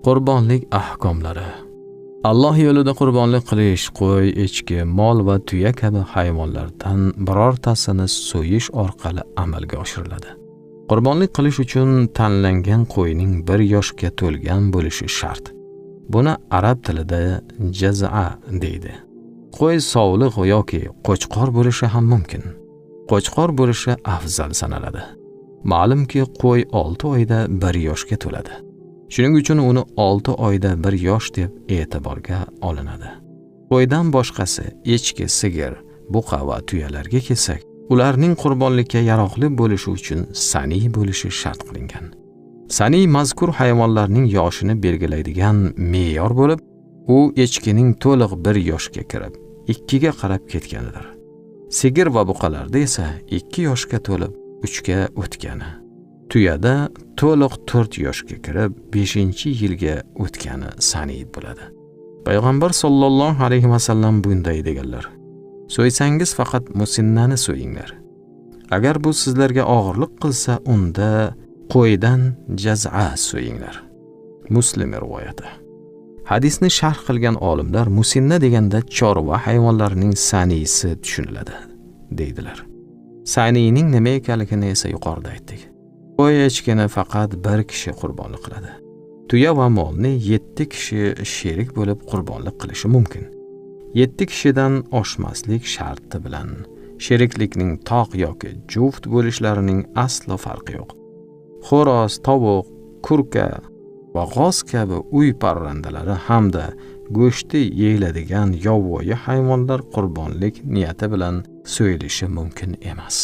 Qurbonlik ahkomlari. Alloh yo'lida qurbonlik qilish qo'y, echki, mol va tuya kabi hayvonlardan birortasini so'yish orqali amalga oshiriladi. Qurbonlik qilish uchun tanlangan qo'yning 1 yoshga to'lgan bo'lishi shart. Buni arab tilida jaz'a deydi. Qo'y sovliq yoki qo'chqor bo'lishi ham mumkin. Qo'chqor bo'lishi afzal sanaladi. Ma'lumki, qo'y 6 oyda 1 yoshga to'ladi. Shuning uchun uni 6 oyda 1 yosh deb e'tiborga olinadi. Qo'ydan boshqasi echki, sigir, buqa va tuyalarga kelsak, ularning qurbonlikka yaroqli bo'lishi uchun saniy bo'lishi shart qilingan. Saniy mazkur hayvonlarning yoshini belgilaydigan me'yor bo'lib, u echkining to'liq 1 yoshga kirib, 2 ga qarab ketganidir. Sigir va buqalarda esa 2 yoshga to'lib, 3 ga o'tgani. Tuyada to'liq 4 yoshga kirib, 5-yilga o'tgani saniy bo'ladi. Payg'ambar sollallohu alayhi vasallam bunday deganlar: So'ysangiz faqat musinnani so'yinglar. Agar bu sizlarga og'irlik qilsa, unda qo'ydan jaz'a so'yinglar. Muslim rivoyati. Hadisni sharh qilgan olimlar musinna deganda chorva hayvonlarining saniysi tushuniladi, deydilar. Saniyning nima ekanligini esa yuqorida aytdik. Qo'y echkini faqat 1 kishi qurbonlik qiladi. Tuya va molni 7 kishi sherik bo'lib qurbonlik qilishi mumkin. 7 kishidan oshmaslik sharti bilan sheriklikning toq yoki juft bo'lishlarining aslo farqi yo'q. Xo'roz, tovuq, kurka va g'oz kabi uy parrandalari hamda go'shti yeyiladigan yovvoyi hayvonlar qurbonlik niyati bilan so'yilishi mumkin emas.